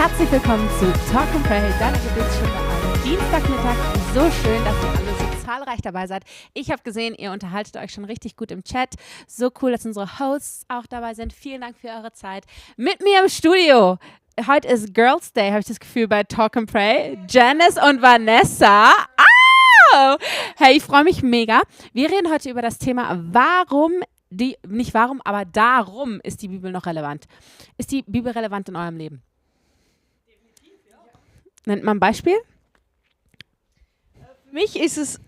Herzlich willkommen zu Talk and Pray, deine Gebetsstunde am Dienstagmittag. So schön, dass ihr alle so zahlreich dabei seid. Ich habe gesehen, ihr unterhaltet euch schon richtig gut im Chat. So cool, dass unsere Hosts auch dabei sind. Vielen Dank für eure Zeit. Mit mir im Studio, heute ist Girls Day, habe ich das Gefühl, bei Talk and Pray. Janice und Vanessa. Hey, ich freue mich mega. Wir reden heute über das Thema, darum ist die Bibel noch relevant. Ist die Bibel relevant in eurem Leben? Nennt man ein Beispiel? Für mich ist es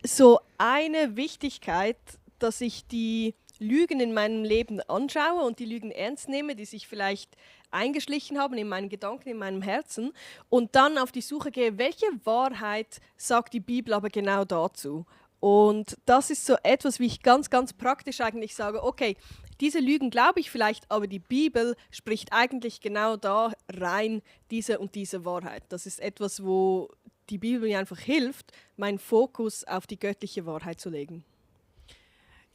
so eine Wichtigkeit, dass ich die Lügen in meinem Leben anschaue und die Lügen ernst nehme, die sich vielleicht eingeschlichen haben in meinen Gedanken, in meinem Herzen und dann auf die Suche gehe, welche Wahrheit sagt die Bibel aber genau dazu? Und das ist so etwas, wie ich ganz, ganz praktisch eigentlich sage, okay, diese Lügen glaube ich vielleicht, aber die Bibel spricht eigentlich genau da rein, diese und diese Wahrheit. Das ist etwas, wo die Bibel mir einfach hilft, meinen Fokus auf die göttliche Wahrheit zu legen.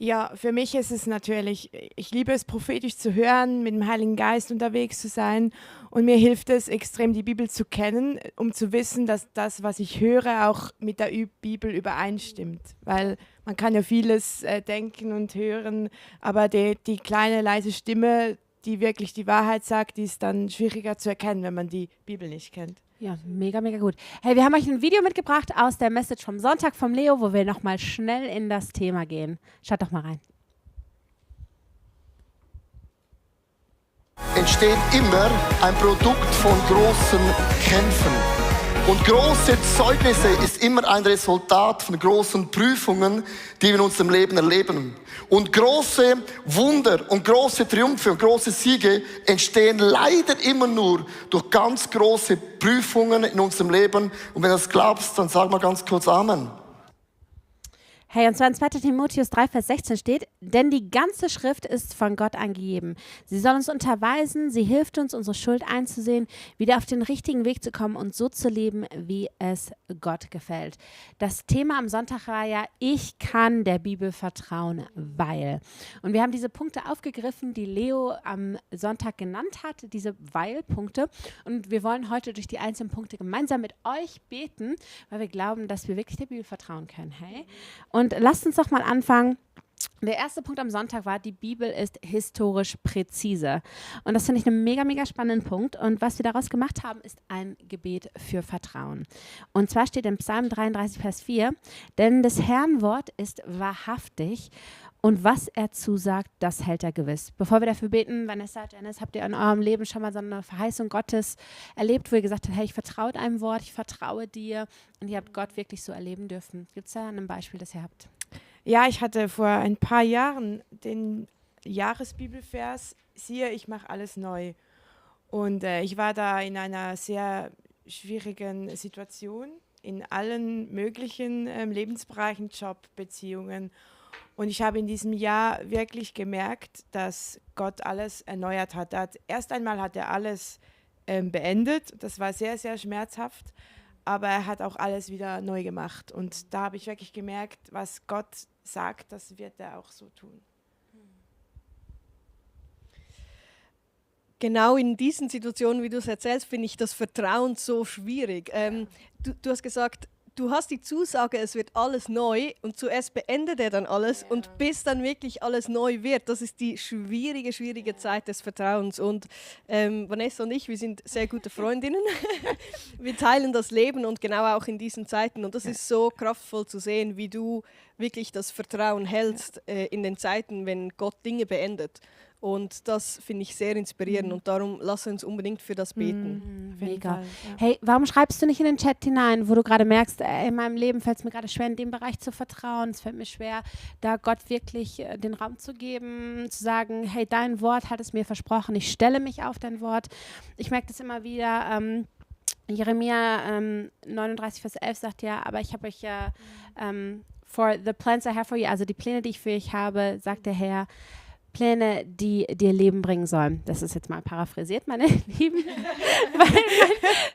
Ja, für mich ist es natürlich, ich liebe es, prophetisch zu hören, mit dem Heiligen Geist unterwegs zu sein. Und mir hilft es extrem, die Bibel zu kennen, um zu wissen, dass das, was ich höre, auch mit der Bibel übereinstimmt. Weil man kann ja vieles denken und hören, aber die kleine, leise Stimme, die wirklich die Wahrheit sagt, die ist dann schwieriger zu erkennen, wenn man die Bibel nicht kennt. Ja, mega, mega gut. Hey, wir haben euch ein Video mitgebracht aus der Message vom Sonntag vom Leo, wo wir nochmal schnell in das Thema gehen. Schaut doch mal rein. Entsteht immer ein Produkt von großen Kämpfen. Und große Zeugnisse ist immer ein Resultat von großen Prüfungen, die wir in unserem Leben erleben. Und große Wunder und große Triumphe und große Siege entstehen leider immer nur durch ganz große Prüfungen in unserem Leben. Und wenn du das glaubst, dann sag mal ganz kurz Amen. Hey, und zwar in 2. Timotheus 3, Vers 16 steht, denn die ganze Schrift ist von Gott angegeben. Sie soll uns unterweisen, sie hilft uns, unsere Schuld einzusehen, wieder auf den richtigen Weg zu kommen und so zu leben, wie es Gott gefällt. Das Thema am Sonntag war ja, ich kann der Bibel vertrauen, weil. Und wir haben diese Punkte aufgegriffen, die Leo am Sonntag genannt hat, diese Weil-Punkte. Und wir wollen heute durch die einzelnen Punkte gemeinsam mit euch beten, weil wir glauben, dass wir wirklich der Bibel vertrauen können. Hey? Und lasst uns doch mal anfangen. Der erste Punkt am Sonntag war, die Bibel ist historisch präzise. Und das finde ich einen mega, mega spannenden Punkt. Und was wir daraus gemacht haben, ist ein Gebet für Vertrauen. Und zwar steht in Psalm 33, Vers 4, denn des Herrn Wort ist wahrhaftig und was er zusagt, das hält er gewiss. Bevor wir dafür beten, Vanessa, Janice, habt ihr in eurem Leben schon mal so eine Verheißung Gottes erlebt, wo ihr gesagt habt, hey, ich vertraue einem Wort, ich vertraue dir und ihr habt Gott wirklich so erleben dürfen? Gibt es da ein Beispiel, das ihr habt? Ja, ich hatte vor ein paar Jahren den Jahresbibelvers, siehe, ich mache alles neu. Und ich war da in einer sehr schwierigen Situation, in allen möglichen Lebensbereichen, Job, Beziehungen. Und ich habe in diesem Jahr wirklich gemerkt, dass Gott alles erneuert hat. Erst einmal hat er alles beendet. Das war sehr, sehr schmerzhaft. Aber er hat auch alles wieder neu gemacht. Und da habe ich wirklich gemerkt, was Gott sagt, das wird er auch so tun. Genau in diesen Situationen, wie du es erzählst, finde ich das Vertrauen so schwierig. Du hast gesagt, du hast die Zusage, es wird alles neu und zuerst beendet er dann alles und bis dann wirklich alles neu wird. Das ist die schwierige Zeit des Vertrauens. Und Vanessa und ich, wir sind sehr gute Freundinnen. Wir teilen das Leben und genau auch in diesen Zeiten. Und das ist so kraftvoll zu sehen, wie du wirklich das Vertrauen hältst in den Zeiten, wenn Gott Dinge beendet. Und das finde ich sehr inspirierend und darum lass uns unbedingt für das beten. Mega. Fall, ja. Hey, warum schreibst du nicht in den Chat hinein, wo du gerade merkst, in meinem Leben fällt es mir gerade schwer, in dem Bereich zu vertrauen. Es fällt mir schwer, da Gott wirklich den Raum zu geben, zu sagen, hey, dein Wort hat es mir versprochen, ich stelle mich auf dein Wort. Ich merke das immer wieder, Jeremia 39, Vers 11 sagt ja, aber ich habe euch ja for the plans I have for you, also die Pläne, die ich für euch habe, sagt der Herr, Pläne, die dir Leben bringen sollen. Das ist jetzt mal paraphrasiert, meine Lieben, weil mein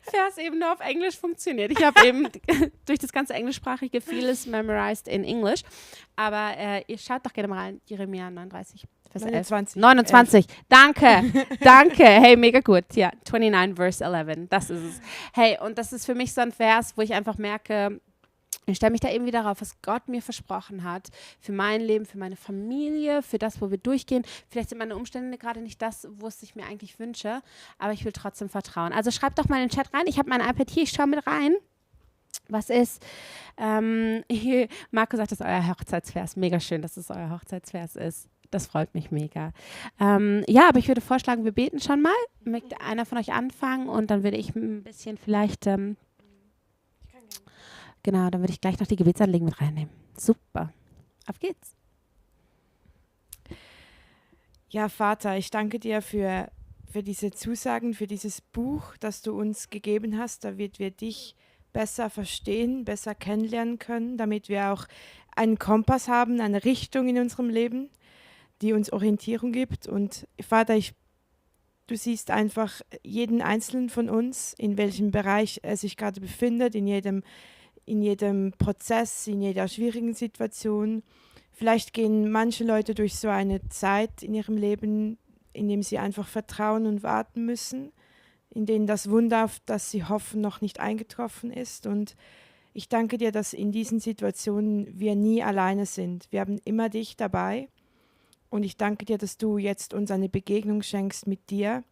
Vers eben nur auf Englisch funktioniert. Ich habe eben durch das ganze Englischsprachige vieles memorized in English, aber ihr schaut doch gerne mal rein, Jeremia 39, Vers 29. 29. Danke. Danke. Hey, mega gut. Ja, 29, Verse 11. Das ist es. Hey, und das ist für mich so ein Vers, wo ich einfach merke, ich stelle mich da eben wieder darauf, was Gott mir versprochen hat, für mein Leben, für meine Familie, für das, wo wir durchgehen. Vielleicht sind meine Umstände gerade nicht das, wo es ich mir eigentlich wünsche, aber ich will trotzdem vertrauen. Also schreibt doch mal in den Chat rein. Ich habe mein iPad hier, ich schaue mit rein. Was ist? Marco sagt, das ist euer Hochzeitsvers. Mega schön, dass es euer Hochzeitsvers ist. Das freut mich mega. Ja, aber ich würde vorschlagen, wir beten schon mal. Möchte einer von euch anfangen und dann würde ich ein bisschen vielleicht... Genau, dann würde ich gleich noch die Gebetsanliegen mit reinnehmen. Super. Auf geht's. Ja, Vater, ich danke dir für diese Zusagen, für dieses Buch, das du uns gegeben hast, damit wir dich besser verstehen, besser kennenlernen können, damit wir auch einen Kompass haben, eine Richtung in unserem Leben, die uns Orientierung gibt. Und Vater, du siehst einfach jeden Einzelnen von uns, in welchem Bereich er sich gerade befindet, in jedem Prozess, in jeder schwierigen Situation. Vielleicht gehen manche Leute durch so eine Zeit in ihrem Leben, in dem sie einfach vertrauen und warten müssen, in denen das Wunder, auf das sie hoffen, noch nicht eingetroffen ist. Und ich danke dir, dass in diesen Situationen wir nie alleine sind. Wir haben immer dich dabei. Und ich danke dir, dass du jetzt uns eine Begegnung schenkst mit dir,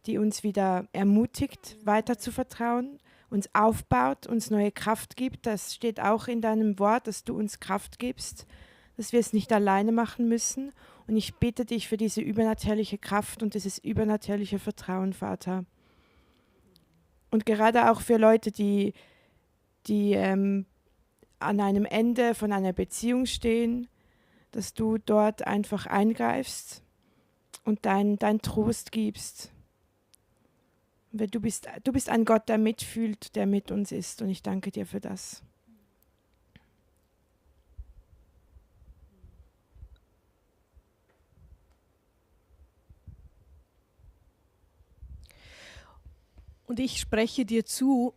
die uns wieder ermutigt, weiter zu vertrauen, uns aufbaut, uns neue Kraft gibt. Das steht auch in deinem Wort, dass du uns Kraft gibst, dass wir es nicht alleine machen müssen. Und ich bitte dich für diese übernatürliche Kraft und dieses übernatürliche Vertrauen, Vater. Und gerade auch für Leute, die an einem Ende von einer Beziehung stehen, dass du dort einfach eingreifst und dein Trost gibst. Weil du bist ein Gott, der mitfühlt, der mit uns ist. Und ich danke dir für das. Und ich spreche dir zu,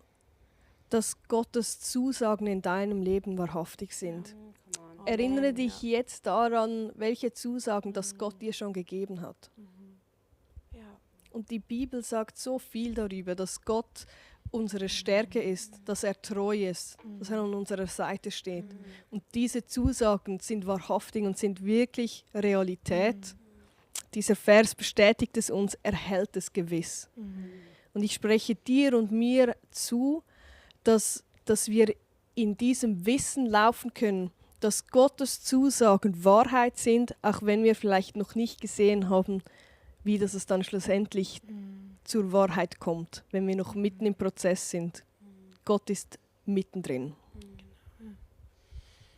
dass Gottes Zusagen in deinem Leben wahrhaftig sind. Erinnere dich jetzt daran, welche Zusagen das Gott dir schon gegeben hat. Und die Bibel sagt so viel darüber, dass Gott unsere Stärke ist, dass er treu ist, dass er an unserer Seite steht. Und diese Zusagen sind wahrhaftig und sind wirklich Realität. Dieser Vers bestätigt es uns, er hält es gewiss. Und ich spreche dir und mir zu, dass wir in diesem Wissen laufen können, dass Gottes Zusagen Wahrheit sind, auch wenn wir vielleicht noch nicht gesehen haben, wie das es dann schlussendlich zur Wahrheit kommt, wenn wir noch mitten im Prozess sind. Gott ist mittendrin.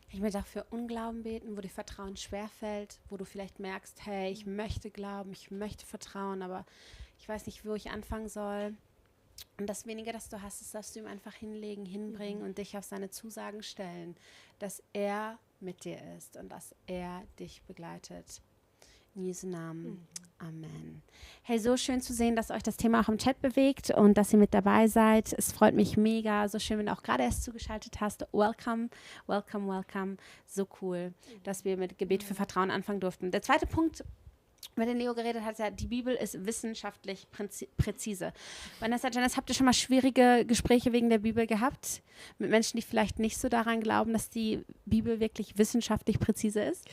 Ich möchte auch für Unglauben beten, wo dir Vertrauen schwerfällt, wo du vielleicht merkst, hey, ich möchte glauben, ich möchte vertrauen, aber ich weiß nicht, wo ich anfangen soll. Und das Wenige, das du hast, das darfst du ihm einfach hinlegen, hinbringen und dich auf seine Zusagen stellen, dass er mit dir ist und dass er dich begleitet. In Jesu Namen. Amen. Hey, so schön zu sehen, dass euch das Thema auch im Chat bewegt und dass ihr mit dabei seid. Es freut mich mega. So schön, wenn du auch gerade erst zugeschaltet hast. Welcome, welcome, welcome. So cool, dass wir mit Gebet für Vertrauen anfangen durften. Der zweite Punkt, über den Leo geredet hat, ja, die Bibel ist wissenschaftlich präzise. Vanessa, Janice, habt ihr schon mal schwierige Gespräche wegen der Bibel gehabt? Mit Menschen, die vielleicht nicht so daran glauben, dass die Bibel wirklich wissenschaftlich präzise ist?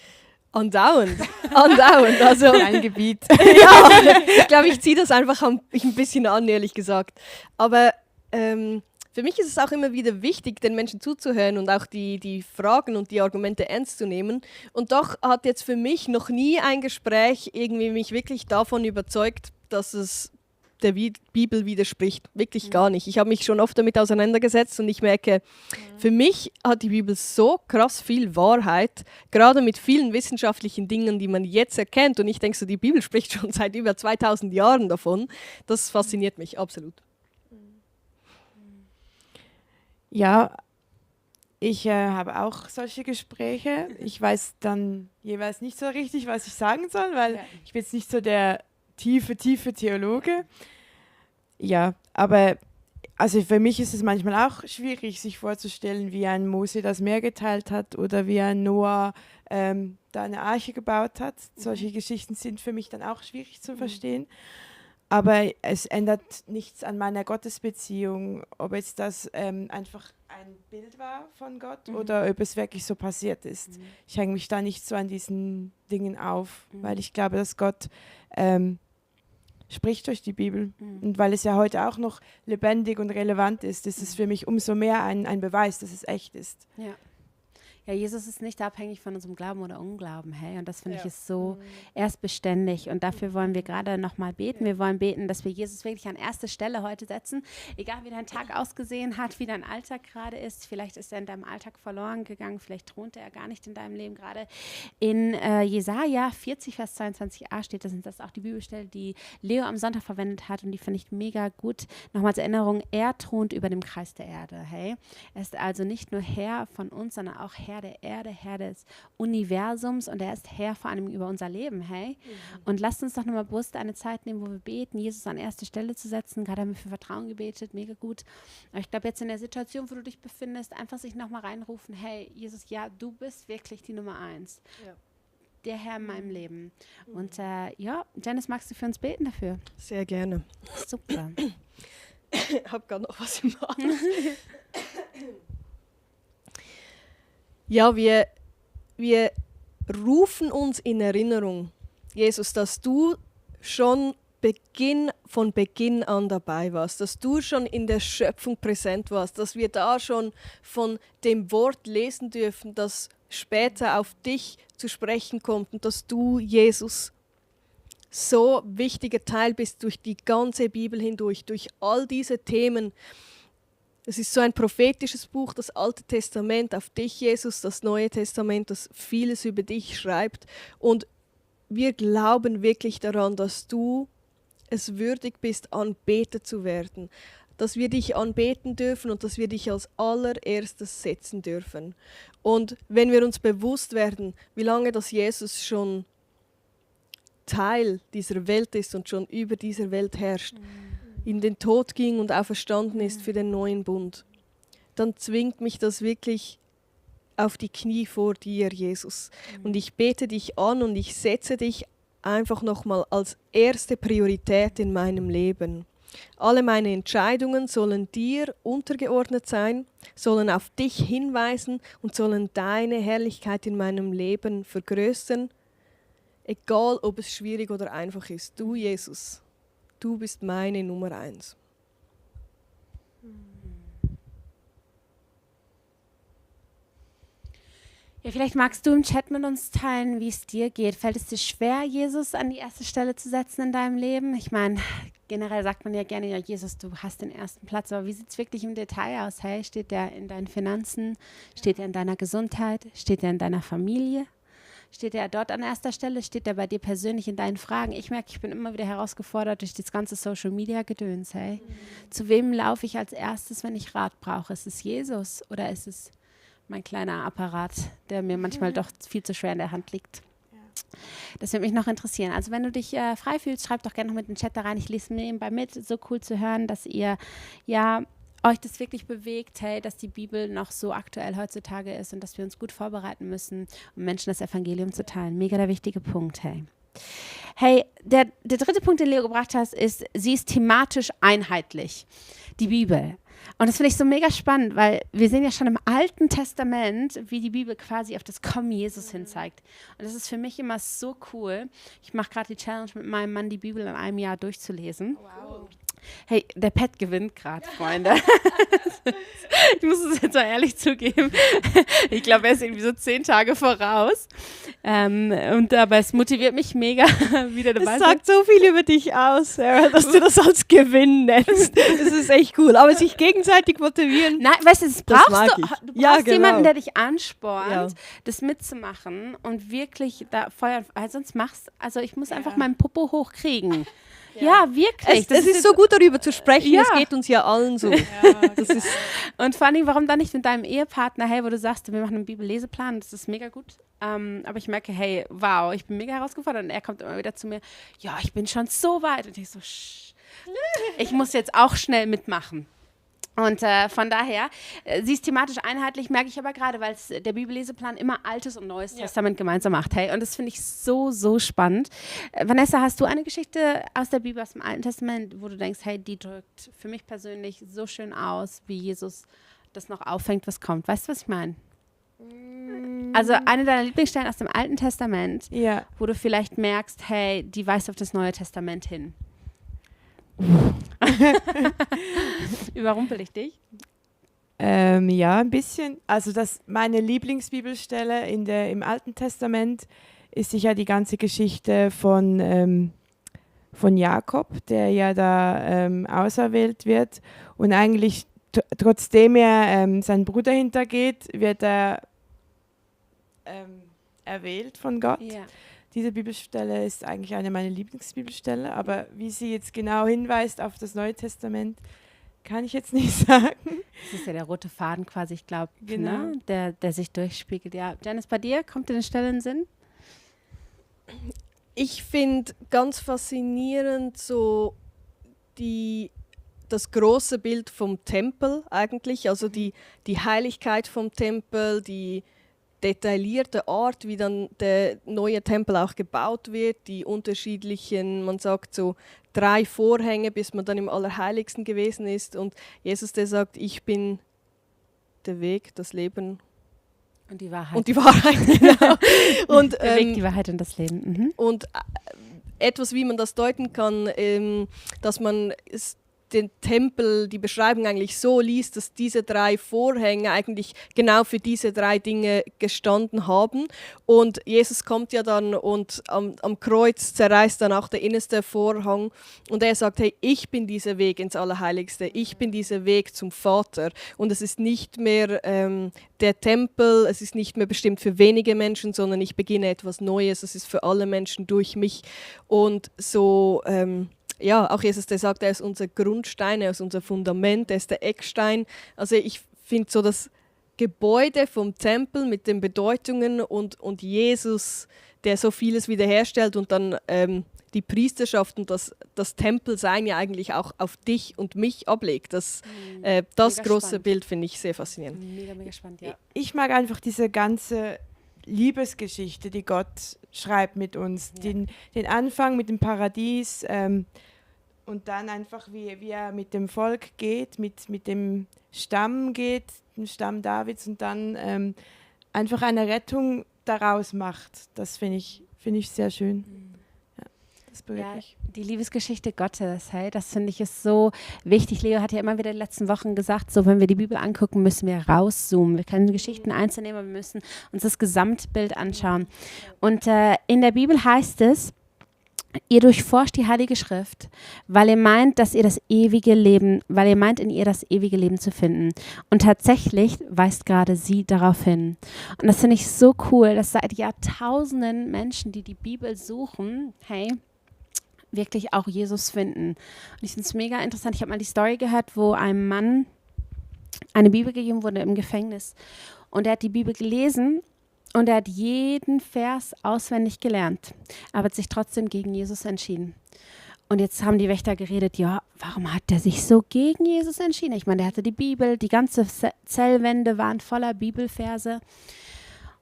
Andauernd. Also Ein Gebiet. ja, ich glaube, ich ziehe das einfach ein bisschen an, ehrlich gesagt. Aber für mich ist es auch immer wieder wichtig, den Menschen zuzuhören und auch die Fragen und die Argumente ernst zu nehmen. Und doch hat jetzt für mich noch nie ein Gespräch irgendwie mich wirklich davon überzeugt, dass es der Bibel widerspricht. Wirklich gar nicht. Ich habe mich schon oft damit auseinandergesetzt und ich merke, für mich hat die Bibel so krass viel Wahrheit, gerade mit vielen wissenschaftlichen Dingen, die man jetzt erkennt. Und ich denke so, die Bibel spricht schon seit über 2000 Jahren davon. Das fasziniert mich absolut. Ja, ich habe auch solche Gespräche. Ich weiß dann jeweils nicht so richtig, was ich sagen soll, weil ich bin jetzt nicht so der tiefe Theologe. Ja, aber also für mich ist es manchmal auch schwierig, sich vorzustellen, wie ein Mose das Meer geteilt hat oder wie ein Noah da eine Arche gebaut hat. Solche Geschichten sind für mich dann auch schwierig zu verstehen. Aber es ändert nichts an meiner Gottesbeziehung, ob jetzt das einfach ein Bild war von Gott oder ob es wirklich so passiert ist. Ich hänge mich da nicht so an diesen Dingen auf, weil ich glaube, dass Gott spricht durch die Bibel. Und weil es ja heute auch noch lebendig und relevant ist, ist es für mich umso mehr ein Beweis, dass es echt ist. Ja. Ja, Jesus ist nicht abhängig von unserem Glauben oder Unglauben, hey, und das finde ich ist so erst beständig und dafür wollen wir gerade nochmal beten. Wir wollen beten, dass wir Jesus wirklich an erste Stelle heute setzen, egal wie dein Tag ausgesehen hat, wie dein Alltag gerade ist, vielleicht ist er in deinem Alltag verloren gegangen, vielleicht thronte er gar nicht in deinem Leben gerade. In Jesaja 40, Vers 22a steht, das ist das auch die Bibelstelle, die Leo am Sonntag verwendet hat und die finde ich mega gut. Nochmal zur Erinnerung, er thront über dem Kreis der Erde, hey. Er ist also nicht nur Herr von uns, sondern auch Herr der Erde, Herr des Universums und er ist Herr vor allem über unser Leben, hey? Und lasst uns doch nochmal bewusst eine Zeit nehmen, wo wir beten, Jesus an erste Stelle zu setzen. Gerade haben wir für Vertrauen gebetet, mega gut. Aber ich glaube, jetzt in der Situation, wo du dich befindest, einfach sich nochmal reinrufen, hey, Jesus, ja, du bist wirklich die Nummer 1. Ja. Der Herr in meinem Leben. Und ja, Janice, magst du für uns beten dafür? Sehr gerne. Super. Ich habe gerade noch was im Magen. Ja, wir rufen uns in Erinnerung, Jesus, dass du schon von Beginn an dabei warst, dass du schon in der Schöpfung präsent warst, dass wir da schon von dem Wort lesen dürfen, das später auf dich zu sprechen kommt und dass du, Jesus, so wichtiger Teil bist durch die ganze Bibel hindurch, durch all diese Themen. Es ist so ein prophetisches Buch, das Alte Testament, auf dich, Jesus, das Neue Testament, das vieles über dich schreibt. Und wir glauben wirklich daran, dass du es würdig bist, anbetet zu werden. Dass wir dich anbeten dürfen und dass wir dich als allererstes setzen dürfen. Und wenn wir uns bewusst werden, wie lange das Jesus schon Teil dieser Welt ist und schon über dieser Welt herrscht, in den Tod ging und auferstanden ist für den neuen Bund, dann zwingt mich das wirklich auf die Knie vor dir, Jesus. Und ich bete dich an und ich setze dich einfach nochmal als erste Priorität in meinem Leben. Alle meine Entscheidungen sollen dir untergeordnet sein, sollen auf dich hinweisen und sollen deine Herrlichkeit in meinem Leben vergrößern, egal ob es schwierig oder einfach ist. Du, Jesus, du bist meine Nummer 1. Ja, vielleicht magst du im Chat mit uns teilen, wie es dir geht. Fällt es dir schwer, Jesus an die erste Stelle zu setzen in deinem Leben? Ich meine, generell sagt man ja gerne, ja, Jesus, du hast den ersten Platz, aber wie sieht es wirklich im Detail aus? Hey, steht der in deinen Finanzen? Steht er in deiner Gesundheit? Steht er in deiner Familie? Steht er dort an erster Stelle? Steht er bei dir persönlich in deinen Fragen? Ich merke, ich bin immer wieder herausgefordert durch das ganze Social-Media-Gedöns. Hey? Zu wem laufe ich als erstes, wenn ich Rat brauche? Ist es Jesus oder ist es mein kleiner Apparat, der mir manchmal doch viel zu schwer in der Hand liegt? Das würde mich noch interessieren. Also wenn du dich frei fühlst, schreib doch gerne noch mit in den Chat da rein. Ich lese mir nebenbei mit. So cool zu hören, dass ihr euch das wirklich bewegt, hey, dass die Bibel noch so aktuell heutzutage ist und dass wir uns gut vorbereiten müssen, um Menschen das Evangelium zu teilen. Mega der wichtige Punkt, hey. Hey, der dritte Punkt, den Leo gebracht hast, ist, sie ist thematisch einheitlich, die Bibel. Und das finde ich so mega spannend, weil wir sehen ja schon im Alten Testament, wie die Bibel quasi auf das Kommen Jesus hinzeigt. Und das ist für mich immer so cool. Ich mache gerade die Challenge mit meinem Mann, die Bibel in einem Jahr durchzulesen. Wow. Hey, der Pet gewinnt gerade, Freunde. Ich muss es jetzt mal ehrlich zugeben. Ich glaube, er ist irgendwie so 10 Tage voraus. Aber es motiviert mich mega, wieder dabei zu sein. Das sagt so viel über dich aus, Sarah, dass du das als Gewinn nennst. Das ist echt cool. Aber sich gegenseitig motivieren, nein, weißt du, das brauchst mag du. ich. Du brauchst Ja, genau. jemanden, der dich anspornt, das mitzumachen und wirklich da feuern. Weil sonst ich muss einfach meinen Popo hochkriegen. Ja, wirklich. Es ist so gut, darüber zu sprechen. Ja. Es geht uns ja allen so. Das ist Und vor allem, warum dann nicht mit deinem Ehepartner, hey, wo du sagst, wir machen einen Bibelleseplan, das ist mega gut. Aber ich merke, hey, wow, ich bin mega herausgefordert. Und er kommt immer wieder zu mir, ja, ich bin schon so weit. Und ich so, ich muss jetzt auch schnell mitmachen. Und von daher, sie ist thematisch einheitlich, merke ich aber gerade, weil der Bibelleseplan immer Altes und Neues Testament gemeinsam macht. Hey, und das finde ich so, so spannend. Vanessa, hast du eine Geschichte aus der Bibel, aus dem Alten Testament, wo du denkst, hey, die drückt für mich persönlich so schön aus, wie Jesus das noch auffängt, was kommt? Weißt du, was ich meine? Also eine deiner Lieblingsstellen aus dem Alten Testament, Ja. wo du vielleicht merkst, hey, die weist auf das Neue Testament hin. Überrumpel ich dich? Ja, ein bisschen. Also meine Lieblingsbibelstelle im Alten Testament ist sicher die ganze Geschichte von Jakob, der ja da auserwählt wird. Und eigentlich, trotzdem er seinen Bruder hintergeht, wird er erwählt von Gott. Ja. Diese Bibelstelle ist eigentlich eine meiner Lieblingsbibelstellen, aber wie sie jetzt genau hinweist auf das Neue Testament, kann ich jetzt nicht sagen. Das ist ja der rote Faden quasi, ich glaube, Genau. ne? der sich durchspiegelt. Ja, Janice, bei dir kommt dir eine Stelle in den Sinn? Ich finde ganz faszinierend so das große Bild vom Tempel eigentlich, also die Heiligkeit vom Tempel, die detaillierte Art, wie dann der neue Tempel auch gebaut wird, die unterschiedlichen, man sagt so 3 Vorhänge, bis man dann im Allerheiligsten gewesen ist. Und Jesus, der sagt, ich bin der Weg, das Leben Und die Wahrheit. und die Wahrheit. Genau. Und, der Weg, die Wahrheit und das Leben. Mhm. und etwas, wie man das deuten kann, dass man den Tempel, die Beschreibung eigentlich so liest, dass diese 3 Vorhänge eigentlich genau für diese 3 Dinge gestanden haben. Und Jesus kommt ja dann und am Kreuz zerreißt dann auch der innerste Vorhang und er sagt, hey, ich bin dieser Weg ins Allerheiligste, ich bin dieser Weg zum Vater. Und es ist nicht mehr der Tempel, es ist nicht mehr bestimmt für wenige Menschen, sondern ich beginne etwas Neues, es ist für alle Menschen durch mich. Und so... ja, auch Jesus, der sagt, er ist unser Grundstein, er ist unser Fundament, er ist der Eckstein. Also ich finde so das Gebäude vom Tempel mit den Bedeutungen und Jesus, der so vieles wiederherstellt und dann die Priesterschaft und das Tempelsein ja eigentlich auch auf dich und mich ablegt. Das große spannend. Bild finde ich sehr faszinierend. Mega, mega spannend, ja. Ich mag einfach diese ganze Liebesgeschichte, die Gott schreibt mit uns. Ja. Den Anfang mit dem Paradies und dann einfach, wie er mit dem Volk geht, mit dem Stamm geht, dem Stamm Davids und dann einfach eine Rettung daraus macht. Das finde ich sehr schön. Ja, das berührt Ja, mich. die Liebesgeschichte Gottes, hey, das finde ich ist so wichtig. Leo hat ja immer wieder in den letzten Wochen gesagt, so wenn wir die Bibel angucken, müssen wir rauszoomen. Wir können Geschichten einzeln nehmen, aber wir müssen uns das Gesamtbild anschauen. Und in der Bibel heißt es, ihr durchforscht die Heilige Schrift, weil ihr meint, in ihr das ewige Leben zu finden. Und tatsächlich weist gerade sie darauf hin. Und das finde ich so cool, dass seit Jahrtausenden Menschen, die die Bibel suchen, hey, wirklich auch Jesus finden. Und ich finde es mega interessant. Ich habe mal die Story gehört, wo einem Mann eine Bibel gegeben wurde im Gefängnis. Und er hat die Bibel gelesen und er hat jeden Vers auswendig gelernt, aber hat sich trotzdem gegen Jesus entschieden. Und jetzt haben die Wächter geredet, ja, warum hat der sich so gegen Jesus entschieden? Ich meine, der hatte die Bibel, die ganze Zellwände waren voller Bibelverse.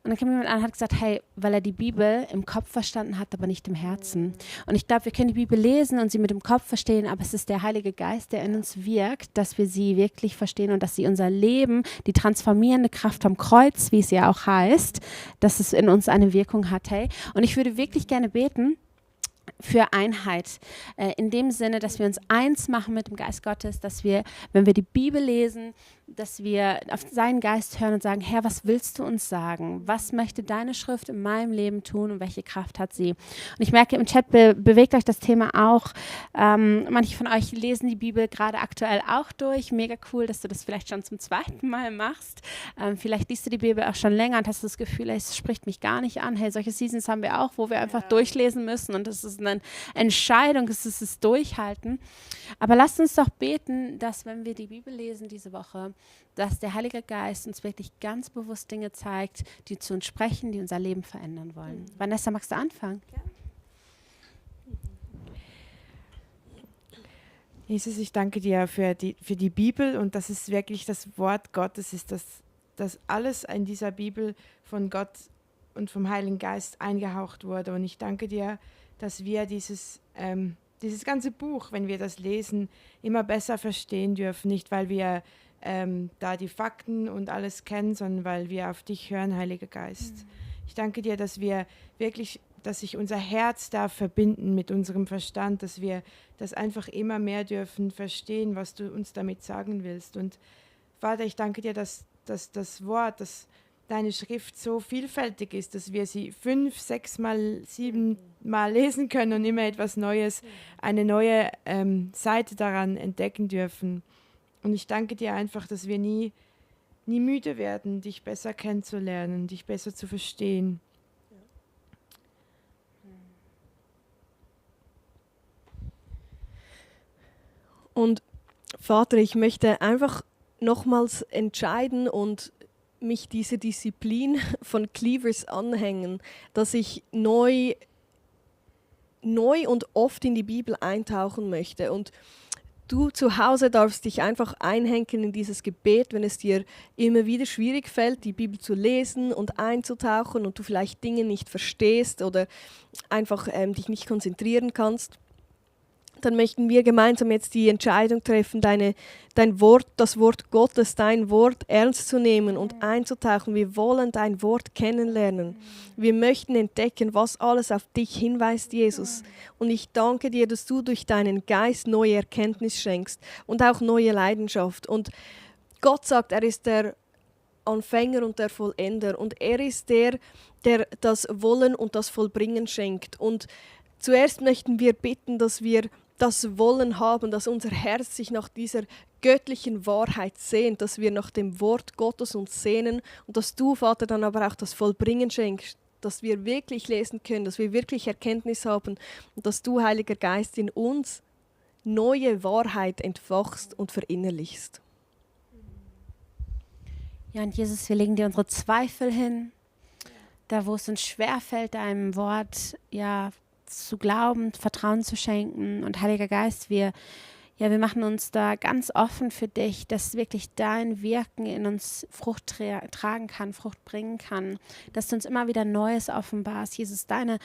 Und dann kam jemand an und hat gesagt, hey, weil er die Bibel im Kopf verstanden hat, aber nicht im Herzen. Und ich glaube, wir können die Bibel lesen und sie mit dem Kopf verstehen, aber es ist der Heilige Geist, der in uns wirkt, dass wir sie wirklich verstehen und dass sie unser Leben, die transformierende Kraft am Kreuz, wie es ja auch heißt, dass es in uns eine Wirkung hat. Hey. Und ich würde wirklich gerne beten für Einheit, in dem Sinne, dass wir uns eins machen mit dem Geist Gottes, dass wir, wenn wir die Bibel lesen, dass wir auf seinen Geist hören und sagen, Herr, was willst du uns sagen? Was möchte deine Schrift in meinem Leben tun und welche Kraft hat sie? Und ich merke, im Chat bewegt euch das Thema auch. Manche von euch lesen die Bibel gerade aktuell auch durch. Mega cool, dass du das vielleicht schon zum 2. Mal machst. Vielleicht liest du die Bibel auch schon länger und hast das Gefühl, es spricht mich gar nicht an. Hey, solche Seasons haben wir auch, wo wir einfach durchlesen müssen und das ist eine Entscheidung, es ist das Durchhalten. Aber lasst uns doch beten, dass wenn wir die Bibel lesen diese Woche, dass der Heilige Geist uns wirklich ganz bewusst Dinge zeigt, die zu uns sprechen, die unser Leben verändern wollen. Vanessa, magst du anfangen? Jesus, ich danke dir für die Bibel und dass es wirklich das Wort Gottes ist, dass alles in dieser Bibel von Gott und vom Heiligen Geist eingehaucht wurde. Und ich danke dir, dass wir dieses ganze Buch, wenn wir das lesen, immer besser verstehen dürfen. Nicht, weil wir da die Fakten und alles kennen, sondern weil wir auf dich hören, Heiliger Geist. Ich danke dir, dass wir wirklich, dass sich unser Herz da verbinden mit unserem Verstand, dass wir das einfach immer mehr dürfen verstehen, was du uns damit sagen willst. Und Vater, ich danke dir, dass das Wort, dass deine Schrift so vielfältig ist, dass wir sie 5, 6 Mal, 7 Mal lesen können und immer etwas Neues, eine neue Seite daran entdecken dürfen. Und ich danke dir einfach, dass wir nie müde werden, dich besser kennenzulernen, dich besser zu verstehen. Und Vater, ich möchte einfach nochmals entscheiden und mich dieser Disziplin von Cleavers anhängen, dass ich neu und oft in die Bibel eintauchen möchte. Und du zu Hause darfst dich einfach einhängen in dieses Gebet, wenn es dir immer wieder schwierig fällt, die Bibel zu lesen und einzutauchen und du vielleicht Dinge nicht verstehst oder einfach dich nicht konzentrieren kannst. Dann möchten wir gemeinsam jetzt die Entscheidung treffen, dein Wort, das Wort Gottes, dein Wort ernst zu nehmen und einzutauchen. Wir wollen dein Wort kennenlernen. Wir möchten entdecken, was alles auf dich hinweist, Jesus. Und ich danke dir, dass du durch deinen Geist neue Erkenntnis schenkst und auch neue Leidenschaft. Und Gott sagt, er ist der Anfänger und der Vollender. Und er ist der das Wollen und das Vollbringen schenkt. Und zuerst möchten wir bitten, dass wir das Wollen haben, dass unser Herz sich nach dieser göttlichen Wahrheit sehnt, dass wir nach dem Wort Gottes uns sehnen und dass du, Vater, dann aber auch das Vollbringen schenkst, dass wir wirklich lesen können, dass wir wirklich Erkenntnis haben und dass du, Heiliger Geist, in uns neue Wahrheit entfachst und verinnerlichst. Ja, und Jesus, wir legen dir unsere Zweifel hin, da wo es uns schwerfällt, deinem Wort zu glauben, Vertrauen zu schenken. Und Heiliger Geist, wir machen uns da ganz offen für dich, dass wirklich dein Wirken in uns Frucht tragen kann, Frucht bringen kann, dass du uns immer wieder Neues offenbarst. Jesus, deine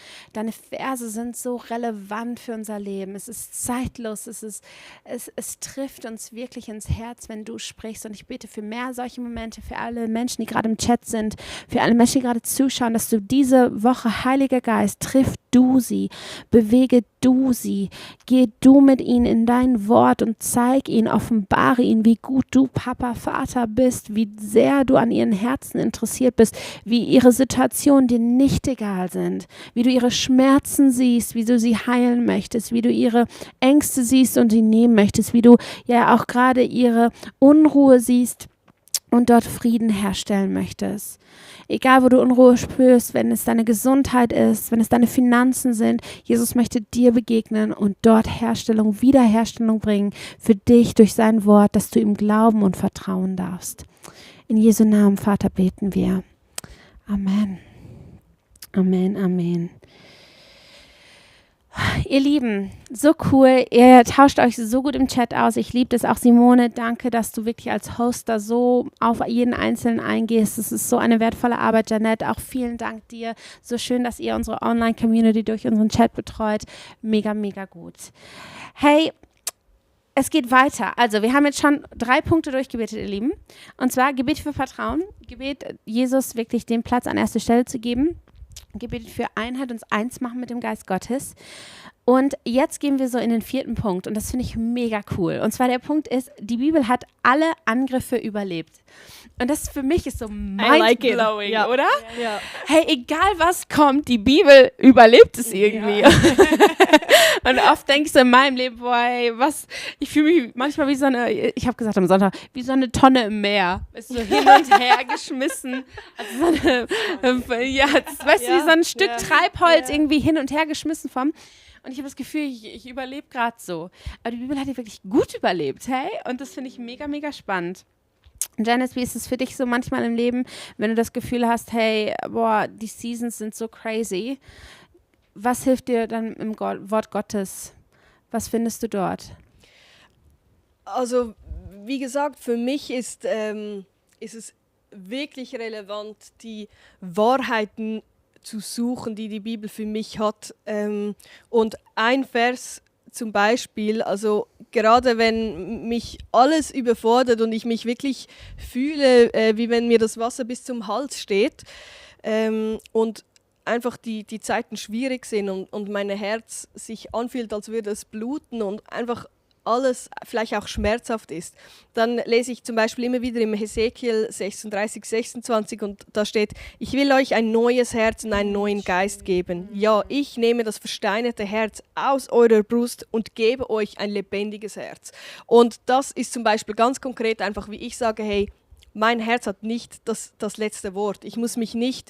Verse sind so relevant für unser Leben. Es ist zeitlos, es trifft uns wirklich ins Herz, wenn du sprichst. Und ich bete für mehr solche Momente, für alle Menschen, die gerade im Chat sind, für alle Menschen, die gerade zuschauen, dass du diese Woche, Heiliger Geist, triff du sie, bewege du sie, geh du mit ihnen in dein Wort und zeig ihnen, offenbare ihnen, wie gut du Papa, Vater bist, wie sehr du an ihren Herzen interessiert bist, wie ihre Situationen dir nicht egal sind, wie du ihre Schmerzen siehst, wie du sie heilen möchtest, wie du ihre Ängste siehst und sie nehmen möchtest, wie du ja auch gerade ihre Unruhe siehst und dort Frieden herstellen möchtest. Egal, wo du Unruhe spürst, wenn es deine Gesundheit ist, wenn es deine Finanzen sind, Jesus möchte dir begegnen und dort Wiederherstellung bringen für dich durch sein Wort, dass du ihm glauben und vertrauen darfst. In Jesu Namen, Vater, beten wir. Amen. Amen, Amen. Ihr Lieben, so cool, ihr tauscht euch so gut im Chat aus, ich liebe das auch. Simone, danke, dass du wirklich als Host da so auf jeden Einzelnen eingehst, das ist so eine wertvolle Arbeit. Janette, auch vielen Dank dir, so schön, dass ihr unsere Online-Community durch unseren Chat betreut, mega, mega gut. Hey, es geht weiter, also wir haben jetzt schon 3 Punkte durchgebetet, ihr Lieben, und zwar Gebet für Vertrauen, Gebet, Jesus wirklich den Platz an erste Stelle zu geben, gebetet für Einheit, uns eins machen mit dem Geist Gottes. Und jetzt gehen wir so in den 4. Punkt und das finde ich mega cool. Und zwar der Punkt ist, die Bibel hat alle Angriffe überlebt. Und das für mich ist so mindblowing, ja. Oder? Ja. Hey, egal was kommt, die Bibel überlebt es irgendwie. Ja. Und oft denke ich so in meinem Leben, boah, ey, ich fühle mich manchmal wie so eine, ich habe gesagt am Sonntag, wie so eine Tonne im Meer. Ist so hin und her geschmissen. Also so eine, weißt du, wie so ein Stück Treibholz irgendwie hin und her geschmissen vom. Und ich habe das Gefühl, ich überlebe gerade so. Aber die Bibel hat ja wirklich gut überlebt, hey? Und das finde ich mega, mega spannend. Janice, wie ist es für dich so manchmal im Leben, wenn du das Gefühl hast, hey, boah, die Seasons sind so crazy. Was hilft dir dann im Wort Gottes? Was findest du dort? Also, wie gesagt, für mich ist es wirklich relevant, die Wahrheiten zu suchen, die die Bibel für mich hat. Und ein Vers zum Beispiel, also gerade wenn mich alles überfordert und ich mich wirklich fühle, wie wenn mir das Wasser bis zum Hals steht und einfach die Zeiten schwierig sind und mein Herz sich anfühlt, als würde es bluten und einfach alles vielleicht auch schmerzhaft ist, dann lese ich zum Beispiel immer wieder im Hesekiel 36, 26 und da steht, ich will euch ein neues Herz und einen neuen Geist geben. Ja, ich nehme das versteinerte Herz aus eurer Brust und gebe euch ein lebendiges Herz. Und das ist zum Beispiel ganz konkret einfach, wie ich sage, hey, mein Herz hat nicht das letzte Wort. Ich muss mich nicht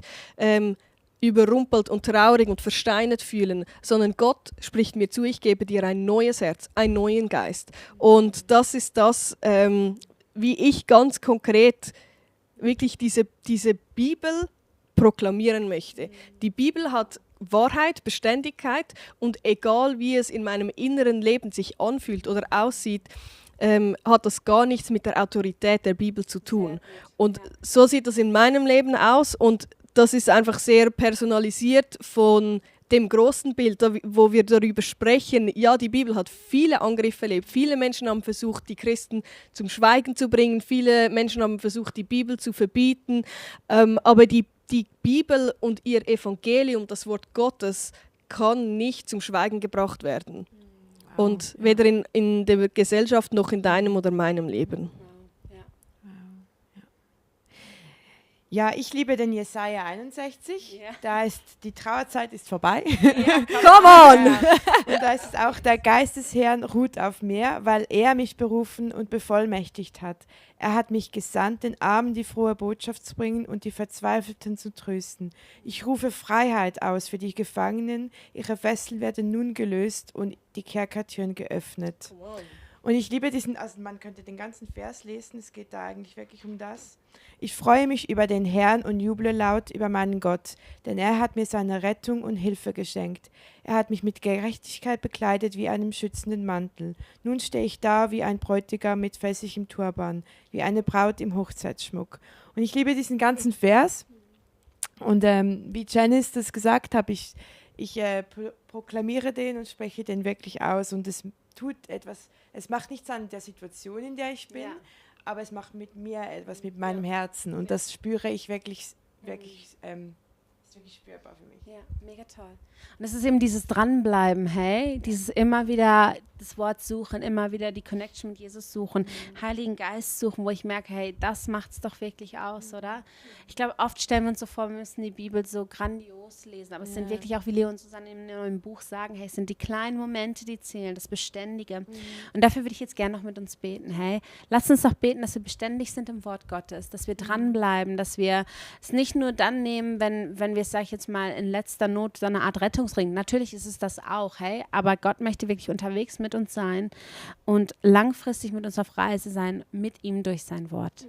überrumpelt und traurig und versteinert fühlen, sondern Gott spricht mir zu, ich gebe dir ein neues Herz, einen neuen Geist. Und das ist das, wie ich ganz konkret wirklich diese Bibel proklamieren möchte. Die Bibel hat Wahrheit, Beständigkeit und egal wie es in meinem inneren Leben sich anfühlt oder aussieht, hat das gar nichts mit der Autorität der Bibel zu tun. Und so sieht das in meinem Leben aus und das ist einfach sehr personalisiert von dem großen Bild, wo wir darüber sprechen. Ja, die Bibel hat viele Angriffe erlebt. Viele Menschen haben versucht, die Christen zum Schweigen zu bringen. Viele Menschen haben versucht, die Bibel zu verbieten. Aber die Bibel und ihr Evangelium, das Wort Gottes, kann nicht zum Schweigen gebracht werden. Wow. Und weder in der Gesellschaft noch in deinem oder meinem Leben. Ja, ich liebe den Jesaja 61. Ja. Da ist die Trauerzeit ist vorbei. Ja, come on! Ja. Und da ist auch der Geist des Herrn ruht auf mir, weil er mich berufen und bevollmächtigt hat. Er hat mich gesandt, den Armen die frohe Botschaft zu bringen und die Verzweifelten zu trösten. Ich rufe Freiheit aus für die Gefangenen. Ihre Fesseln werden nun gelöst und die Kerkertüren geöffnet. Und ich liebe diesen, also man könnte den ganzen Vers lesen, es geht da eigentlich wirklich um das. Ich freue mich über den Herrn und juble laut über meinen Gott, denn er hat mir seine Rettung und Hilfe geschenkt. Er hat mich mit Gerechtigkeit bekleidet wie einem schützenden Mantel. Nun stehe ich da wie ein Bräutigam mit fässigem Turban, wie eine Braut im Hochzeitsschmuck. Und ich liebe diesen ganzen Vers. Und wie Janice das gesagt hat, ich proklamiere den und spreche den wirklich aus. Und es tut etwas, es macht nichts an der Situation, in der ich bin, aber es macht mit mir etwas, mit meinem Herzen. Und das spüre ich wirklich, ist wirklich spürbar für mich. Ja, mega toll. Und es ist eben dieses Dranbleiben, hey, dieses immer wieder das Wort suchen, immer wieder die Connection mit Jesus suchen, Heiligen Geist suchen, wo ich merke, hey, das macht es doch wirklich aus, oder? Ich glaube, oft stellen wir uns so vor, wir müssen die Bibel so grandios lesen, aber es sind wirklich auch, wie Leo und Susanne im neuen Buch sagen, hey, es sind die kleinen Momente, die zählen, das Beständige. Und dafür würde ich jetzt gerne noch mit uns beten, hey. Lass uns doch beten, dass wir beständig sind im Wort Gottes, dass wir dranbleiben, dass wir es nicht nur dann nehmen, wenn wir es, sage ich jetzt mal, in letzter Not so eine Art Rettungsring, natürlich ist es das auch, hey, aber Gott möchte wirklich unterwegs mit uns sein und langfristig mit uns auf Reise sein, mit ihm durch sein Wort.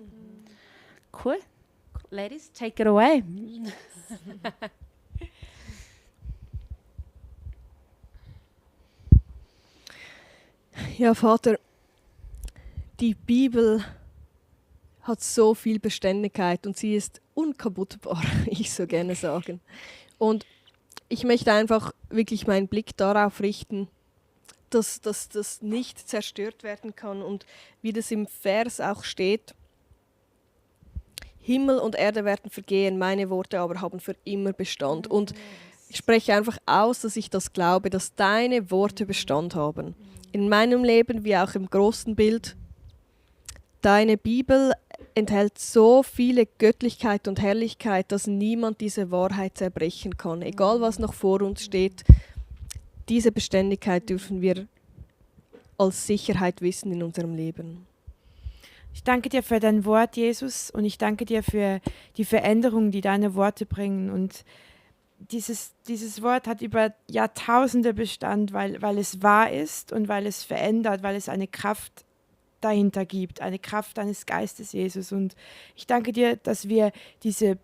Cool. Ladies, take it away. Ja, Vater, die Bibel hat so viel Beständigkeit und sie ist unkaputtbar, ich so gerne sagen. Und ich möchte einfach wirklich meinen Blick darauf richten, dass das nicht zerstört werden kann und wie das im Vers auch steht, Himmel und Erde werden vergehen, meine Worte aber haben für immer Bestand. Und ich spreche einfach aus, dass ich das glaube, dass deine Worte Bestand haben. In meinem Leben wie auch im großen Bild. Deine Bibel enthält so viele Göttlichkeit und Herrlichkeit, dass niemand diese Wahrheit zerbrechen kann. Egal was noch vor uns steht, diese Beständigkeit dürfen wir als Sicherheit wissen in unserem Leben. Ich danke dir für dein Wort, Jesus, und ich danke dir für die Veränderung, die deine Worte bringen. Und dieses Wort hat über Jahrtausende Bestand, weil es wahr ist und weil es verändert, weil es eine Kraft dahinter gibt, eine Kraft deines Geistes, Jesus. Und ich danke dir, dass wir diese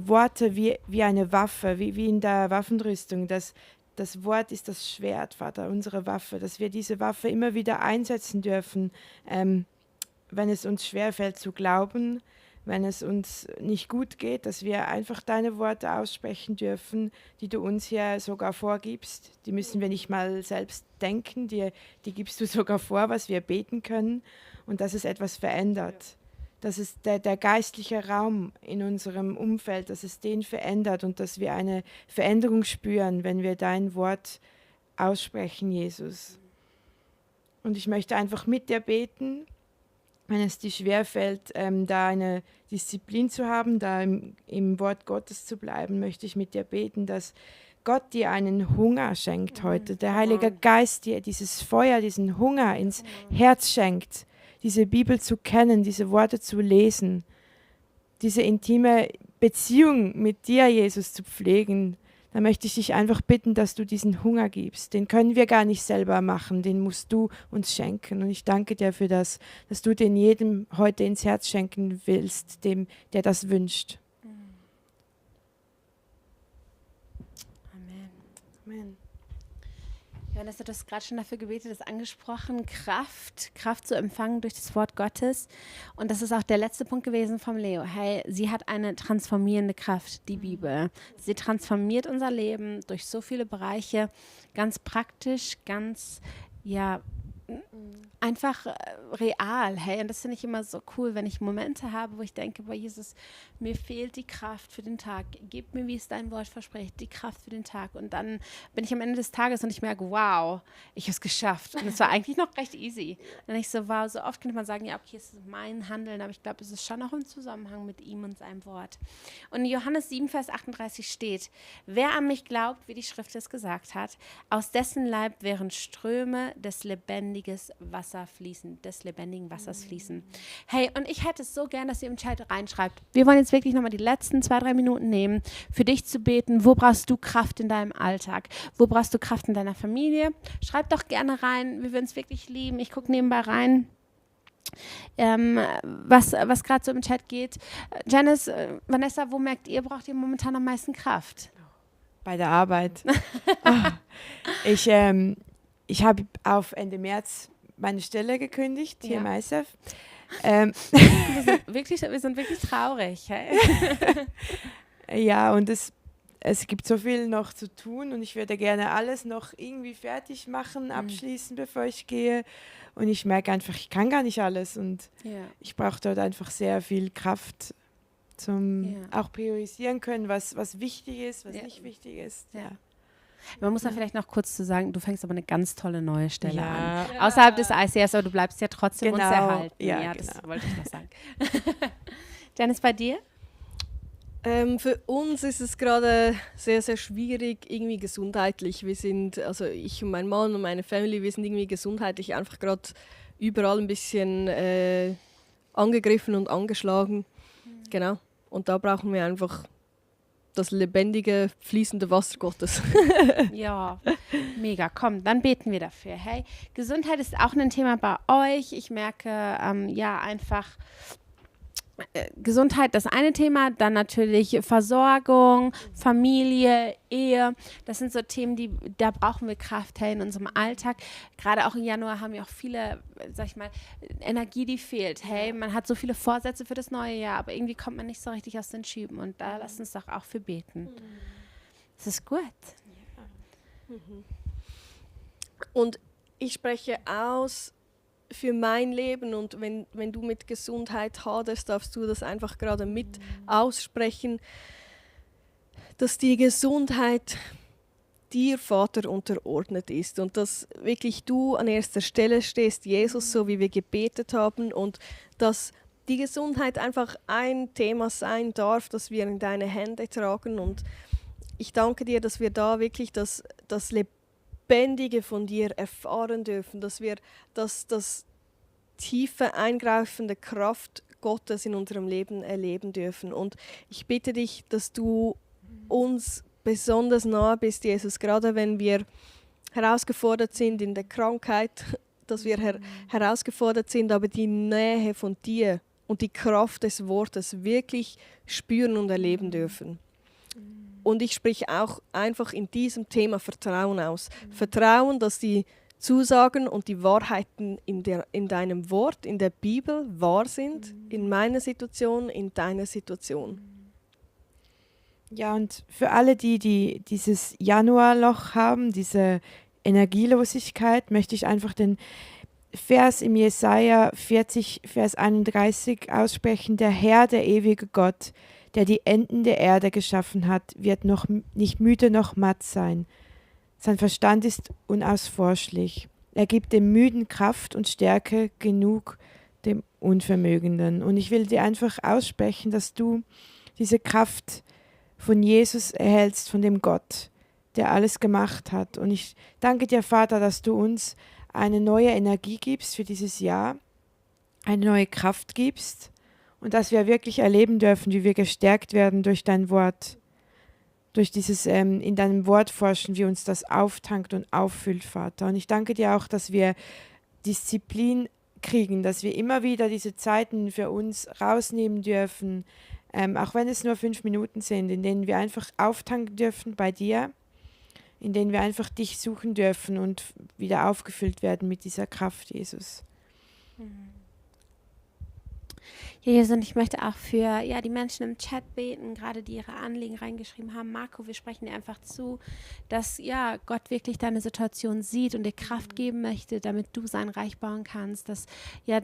Worte wie eine Waffe, wie in der Waffenrüstung, dass das Wort ist das Schwert, Vater, unsere Waffe, dass wir diese Waffe immer wieder einsetzen dürfen, wenn es uns schwerfällt zu glauben, wenn es uns nicht gut geht, dass wir einfach deine Worte aussprechen dürfen, die du uns hier sogar vorgibst. Die müssen wir nicht mal selbst denken, die gibst du sogar vor, was wir beten können, und dass es etwas verändert. Dass es der geistliche Raum in unserem Umfeld, dass es den verändert und dass wir eine Veränderung spüren, wenn wir dein Wort aussprechen, Jesus. Und ich möchte einfach mit dir beten, wenn es dir schwerfällt, da eine Disziplin zu haben, da im Wort Gottes zu bleiben, möchte ich mit dir beten, dass Gott dir einen Hunger schenkt heute. Der Heilige Geist dir dieses Feuer, diesen Hunger ins Herz schenkt, diese Bibel zu kennen, diese Worte zu lesen, diese intime Beziehung mit dir, Jesus, zu pflegen. Da möchte ich dich einfach bitten, dass du diesen Hunger gibst. Den können wir gar nicht selber machen, den musst du uns schenken. Und ich danke dir für das, dass du den jedem heute ins Herz schenken willst, dem, der das wünscht. Amen. Amen. Johannes, du hast gerade schon dafür gebetet, das angesprochen, Kraft zu empfangen durch das Wort Gottes. Und das ist auch der letzte Punkt gewesen vom Leo. Hey, sie hat eine transformierende Kraft, die Bibel. Sie transformiert unser Leben durch so viele Bereiche, ganz praktisch, ganz, einfach real. Hey, und das finde ich immer so cool, wenn ich Momente habe, wo ich denke, boah, Jesus, mir fehlt die Kraft für den Tag. Gib mir, wie es dein Wort verspricht, die Kraft für den Tag. Und dann bin ich am Ende des Tages und ich merke, wow, ich habe es geschafft. Und es war eigentlich noch recht easy. Und dann ich so, wow, so oft könnte man sagen, ja, okay, es ist mein Handeln, aber ich glaube, es ist schon auch im Zusammenhang mit ihm und seinem Wort. Und in Johannes 7, Vers 38 steht, wer an mich glaubt, wie die Schrift es gesagt hat, aus dessen Leib wären Ströme des lebendigen Wassers fließen. Hey, und ich hätte es so gern, dass ihr im Chat reinschreibt. Wir wollen jetzt wirklich nochmal die letzten 2-3 Minuten nehmen, für dich zu beten. Wo brauchst du Kraft in deinem Alltag? Wo brauchst du Kraft in deiner Familie? Schreib doch gerne rein. Wir würden es wirklich lieben. Ich gucke nebenbei rein, was gerade so im Chat geht. Janice, Vanessa, wo merkt ihr, braucht ihr momentan am meisten Kraft? Bei der Arbeit. Ich habe auf Ende März meine Stelle gekündigt, hier im ISF. Wir sind wirklich traurig. Hey? Ja, und es gibt so viel noch zu tun und ich würde gerne alles noch irgendwie fertig machen, abschließen, bevor ich gehe. Und ich merke einfach, ich kann gar nicht alles und ich brauche dort einfach sehr viel Kraft zum auch priorisieren können, was wichtig ist, was nicht wichtig ist. Ja. Man muss da vielleicht noch kurz zu sagen, du fängst aber eine ganz tolle neue Stelle an. Außerhalb des ICS, aber du bleibst ja trotzdem uns erhalten. Ja, das wollte ich noch sagen. Janice, bei dir? Für uns ist es gerade sehr, sehr schwierig, irgendwie gesundheitlich. Wir sind, also ich und mein Mann und meine Family, wir sind irgendwie gesundheitlich einfach gerade überall ein bisschen angegriffen und angeschlagen. Genau. Und da brauchen wir einfach das lebendige, fließende Wasser Gottes. Ja, mega. Komm, dann beten wir dafür. Hey, Gesundheit ist auch ein Thema bei euch. Ich merke, einfach Gesundheit, das eine Thema, dann natürlich Versorgung, Familie, Ehe. Das sind so Themen, da brauchen wir Kraft in unserem Alltag. Gerade auch im Januar haben wir auch viele, sag ich mal, Energie, die fehlt. Hey, man hat so viele Vorsätze für das neue Jahr, aber irgendwie kommt man nicht so richtig aus den Schüben. Und da lasst uns doch auch für beten. Das ist gut. Ja. Und ich spreche aus für mein Leben und wenn du mit Gesundheit haderst, darfst du das einfach gerade mit aussprechen, dass die Gesundheit dir, Vater, unterordnet ist und dass wirklich du an erster Stelle stehst, Jesus, so wie wir gebetet haben und dass die Gesundheit einfach ein Thema sein darf, das wir in deine Hände tragen und ich danke dir, dass wir da wirklich das Lebendige von dir erfahren dürfen, dass wir das tiefe, eingreifende Kraft Gottes in unserem Leben erleben dürfen. Und ich bitte dich, dass du uns besonders nahe bist, Jesus, gerade wenn wir herausgefordert sind in der Krankheit, dass wir herausgefordert sind, aber die Nähe von dir und die Kraft des Wortes wirklich spüren und erleben dürfen. Und ich spreche auch einfach in diesem Thema Vertrauen aus. Vertrauen, dass die Zusagen und die Wahrheiten in deinem Wort, in der Bibel wahr sind, in meiner Situation, in deiner Situation. Ja, und für alle, die dieses Januarloch haben, diese Energielosigkeit, möchte ich einfach den Vers im Jesaja 40, Vers 31 aussprechen. Der Herr, der ewige Gott, der die Enden der Erde geschaffen hat, wird noch nicht müde noch matt sein. Sein Verstand ist unausforschlich. Er gibt dem Müden Kraft und Stärke genug dem Unvermögenden. Und ich will dir einfach aussprechen, dass du diese Kraft von Jesus erhältst, von dem Gott, der alles gemacht hat. Und ich danke dir, Vater, dass du uns eine neue Energie gibst für dieses Jahr, eine neue Kraft gibst und dass wir wirklich erleben dürfen, wie wir gestärkt werden durch dein Wort, durch dieses in deinem Wort forschen, wie uns das auftankt und auffüllt, Vater. Und ich danke dir auch, dass wir Disziplin kriegen, dass wir immer wieder diese Zeiten für uns rausnehmen dürfen, auch wenn es nur 5 Minuten sind, in denen wir einfach auftanken dürfen bei dir, in denen wir einfach dich suchen dürfen und wieder aufgefüllt werden mit dieser Kraft, Jesus. Ja, Jesus, und ich möchte auch für die Menschen im Chat beten, gerade die ihre Anliegen reingeschrieben haben. Marco, wir sprechen dir einfach zu, dass Gott wirklich deine Situation sieht und dir Kraft geben möchte, damit du sein Reich bauen kannst, dass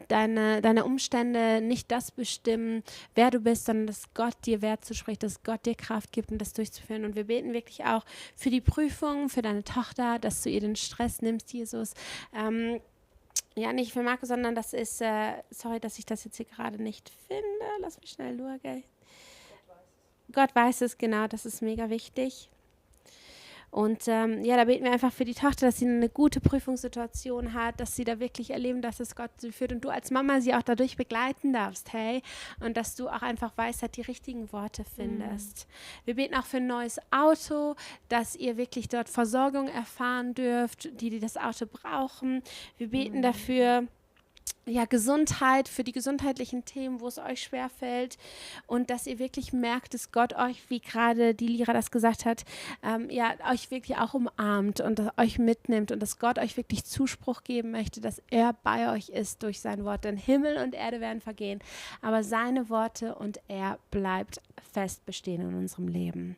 deine Umstände nicht das bestimmen, wer du bist, sondern dass Gott dir Wert zuspricht, dass Gott dir Kraft gibt, um das durchzuführen. Und wir beten wirklich auch für die Prüfung, für deine Tochter, dass du ihr den Stress nimmst, Jesus. Nicht für Marco, sondern das ist, sorry, dass ich das jetzt hier gerade nicht finde. Lass mich schnell schauen. Gott weiß es, genau, das ist mega wichtig. Und da beten wir einfach für die Tochter, dass sie eine gute Prüfungssituation hat, dass sie da wirklich erleben, dass es Gott sie führt und du als Mama sie auch dadurch begleiten darfst, hey, und dass du auch einfach Weisheit, die richtigen Worte findest. Wir beten auch für ein neues Auto, dass ihr wirklich dort Versorgung erfahren dürft, die das Auto brauchen. Wir beten dafür, Gesundheit, für die gesundheitlichen Themen, wo es euch schwerfällt und dass ihr wirklich merkt, dass Gott euch, wie gerade die Lira das gesagt hat, euch wirklich auch umarmt und euch mitnimmt und dass Gott euch wirklich Zuspruch geben möchte, dass er bei euch ist durch sein Wort. Denn Himmel und Erde werden vergehen, aber seine Worte und er bleibt fest bestehen in unserem Leben.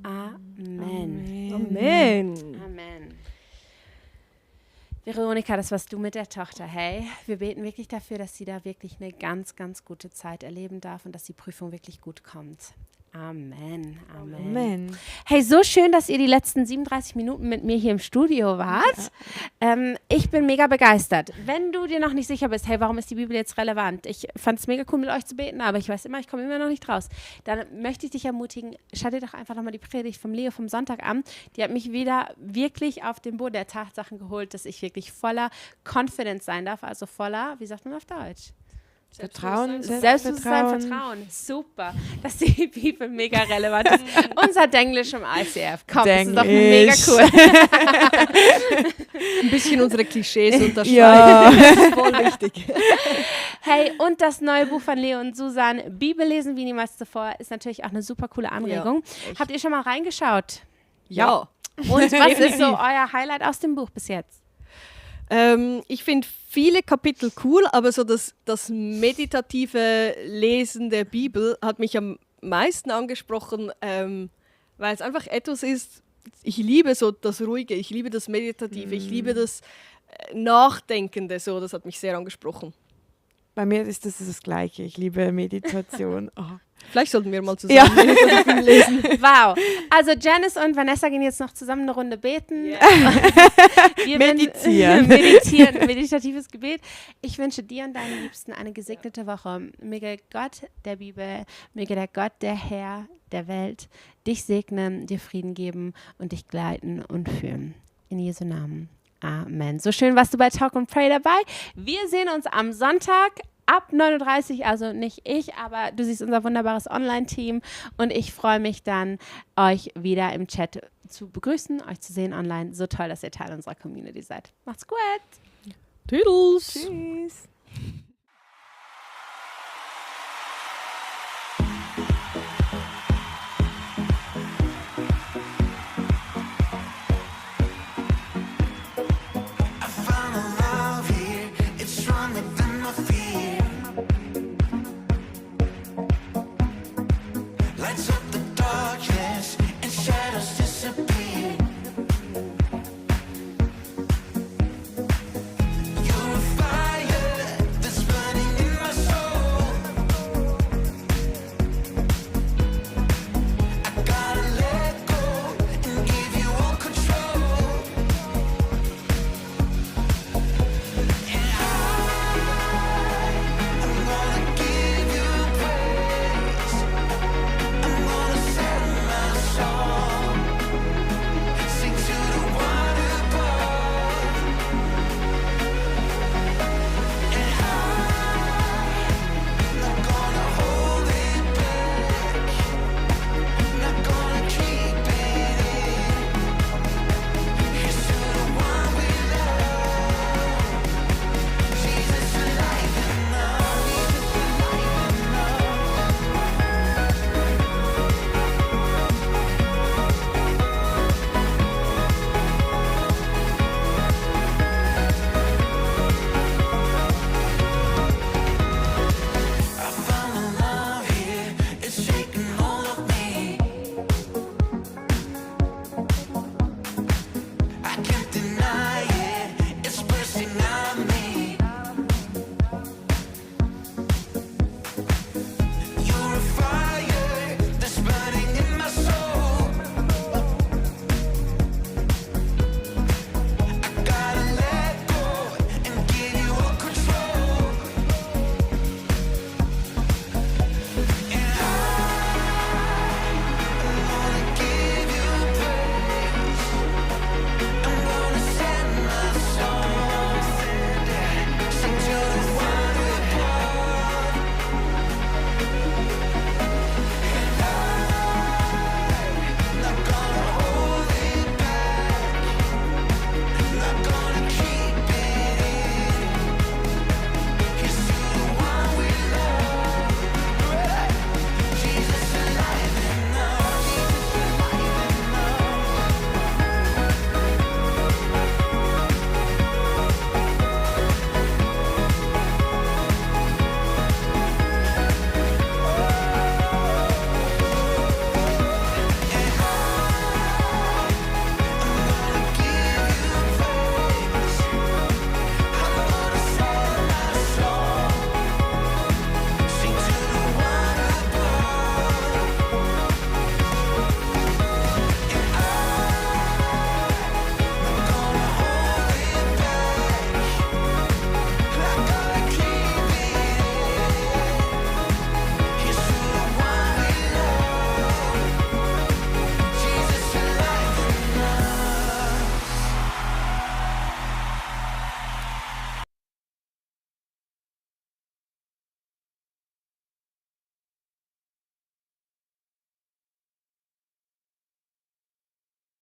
Amen. Amen. Amen. Veronika, das warst du mit der Tochter, hey. Wir beten wirklich dafür, dass sie da wirklich eine ganz, ganz gute Zeit erleben darf und dass die Prüfung wirklich gut kommt. Amen. Amen. Amen. Hey, so schön, dass ihr die letzten 37 Minuten mit mir hier im Studio wart. Ja. Ich bin mega begeistert. Wenn du dir noch nicht sicher bist, hey, warum ist die Bibel jetzt relevant? Ich fand es mega cool, mit euch zu beten, aber ich weiß immer, ich komme immer noch nicht raus. Dann möchte ich dich ermutigen, schau dir doch einfach nochmal die Predigt vom Leo vom Sonntag an. Die hat mich wieder wirklich auf den Boden der Tatsachen geholt, dass ich wirklich voller Confidence sein darf, also voller, wie sagt man auf Deutsch? Selbstbewusstsein, Vertrauen. Super, dass die Bibel mega relevant ist. Unser Denglisch im ICF. Komm, Denglisch. Das ist doch mega cool. Ein bisschen unsere Klischees unterschreiben. Ja. Das ist voll wichtig. Hey, und das neue Buch von Leo und Susan, Bibel lesen wie niemals zuvor, ist natürlich auch eine super coole Anregung. Ja, habt ihr schon mal reingeschaut? Ja. Und was ist so euer Highlight aus dem Buch bis jetzt? Ich finde viele Kapitel cool, aber so das meditative Lesen der Bibel hat mich am meisten angesprochen, weil es einfach etwas ist, ich liebe so das Ruhige, ich liebe das Meditative, ich liebe das Nachdenkende, so, das hat mich sehr angesprochen. Bei mir ist das Gleiche, ich liebe Meditation. Oh. Vielleicht sollten wir mal zusammen lesen. Wow. Also Janice und Vanessa gehen jetzt noch zusammen eine Runde beten. Yeah. Meditieren. Meditatives Gebet. Ich wünsche dir und deinen Liebsten eine gesegnete Woche. Möge Gott der Bibel, möge der Gott, der Herr der Welt, dich segnen, dir Frieden geben und dich gleiten und führen. In Jesu Namen. Amen. So schön warst du bei Talk and Pray dabei. Wir sehen uns am Sonntag ab 9:30 Uhr, also nicht ich, aber du siehst unser wunderbares Online-Team und ich freue mich dann, euch wieder im Chat zu begrüßen, euch zu sehen online. So toll, dass ihr Teil unserer Community seid. Macht's gut. Tschüss. Tschüss.